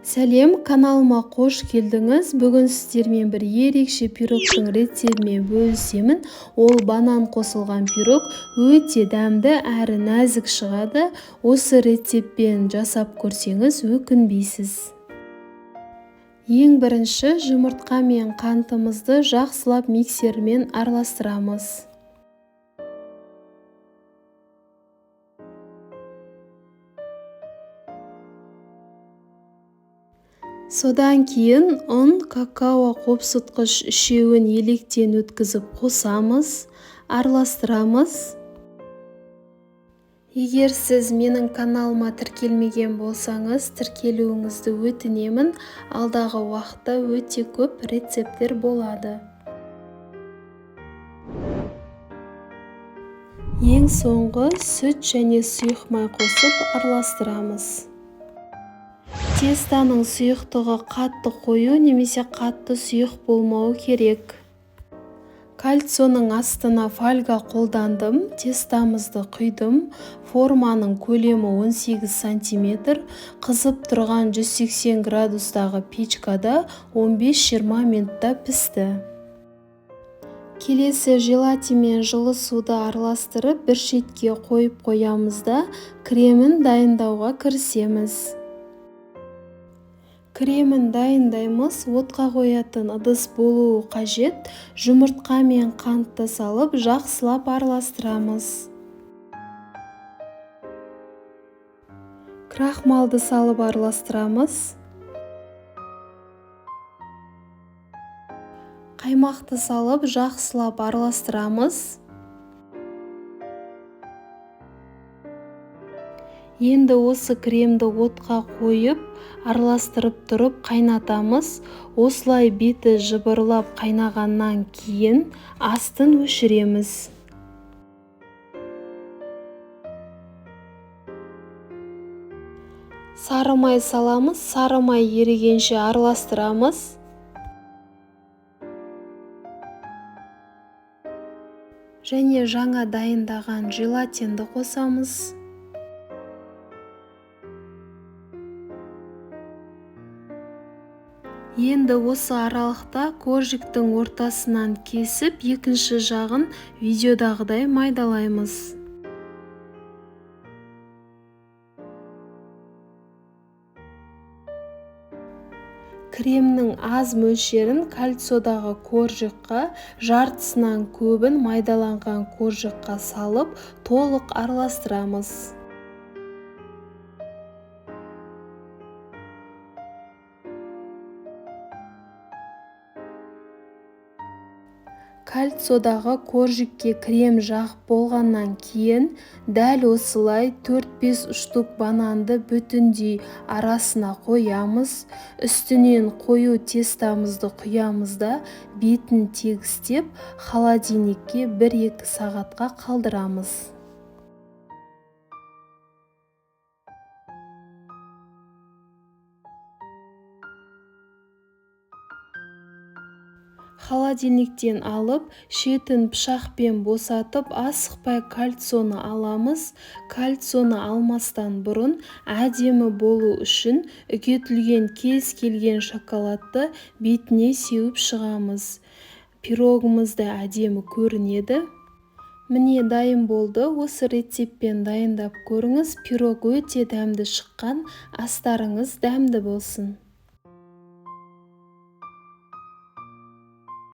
Сәлем, каналыма қош келдіңіз. Бүгін сіздермен бір ерекше пирогтың рецептімен бөлісемін. Ол банан қосылған пирог өте дәмді әрі нәзік шығады. Осы рецептпен жасап көрсеңіз өкінбейсіз. Ең бірінші жұмыртқа мен қантымызды жақсылап миксермен араластырамыз. Содан кейін ұн, какао қопсытқыш үшеуін електен өткізіп қосамыз, араластырамыз. Егер сіз менің каналыма тіркелмеген болсаңыз, тіркелуіңізді өтінемін. Алдағы уақытта өте көп рецепттер болады. Ең соңғы сүт және сұйық май қосып араластырамыз. Тестаның сұйықтығы қатты қою немесе қатты сұйық болмауы керек. Кальцоның астына фольга қолдандым, тестамызды құйдым. Форманың көлемі 18 сантиметр, қызып тұрған 180 градустағы печкада 15-20 минутта пісті. Келесі желатин мен жылы суды араластырып, бір шетке қойып қоямыз да, кремін дайындауға кірісеміз. Кремін дайындаймыз, отқа қоятын ыдыс болуы қажет. Жұмыртқа мен қантты салып, жақсылап араластырамыз. Крахмалды салып араластырамыз. Қаймақты салып, жақсылап араластырамыз. Енді осы кремді отқа қойып, араластырып тұрып қайнатамыз. Осылай беті жыбырлап қайнағаннан кейін астын өшіреміз. Сары май саламыз, сары май ерігенше араластырамыз. Және жаңа дайындаған желатинді қосамыз. Енді осы аралықта коржиктің ортасынан кесіп, екінші жағын видеодағыдай майдалаймыз. Кремнің аз мөлшерін кальцодағы коржикқа, жартысынан көбін майдаланған коржикқа салып, толық араластырамыз. Кальцодағы коржикке крем жағып болғаннан кейін, дәл осылай 4-5 штук бананды бүтіндей арасына қоямыз. Үстінен қою тестамызды құямыз да, бетін тегістеп, холодильникке 1-2 сағатқа қалдырамыз. Холодильниктен алып, шетін пышақпен босатып, асықпай кальцоны аламыз. Кальцоны алмастан бұрын әдемі болу үшін үгетілген кез келген шоколадты бетіне сеуіп шығамыз. Пирогымыз да әдемі көрінеді. Міне дайын болды. Осы рецептпен дайындап көріңіз. Пирог өте дәмді шыққан. Астарыңыз дәмді болсын.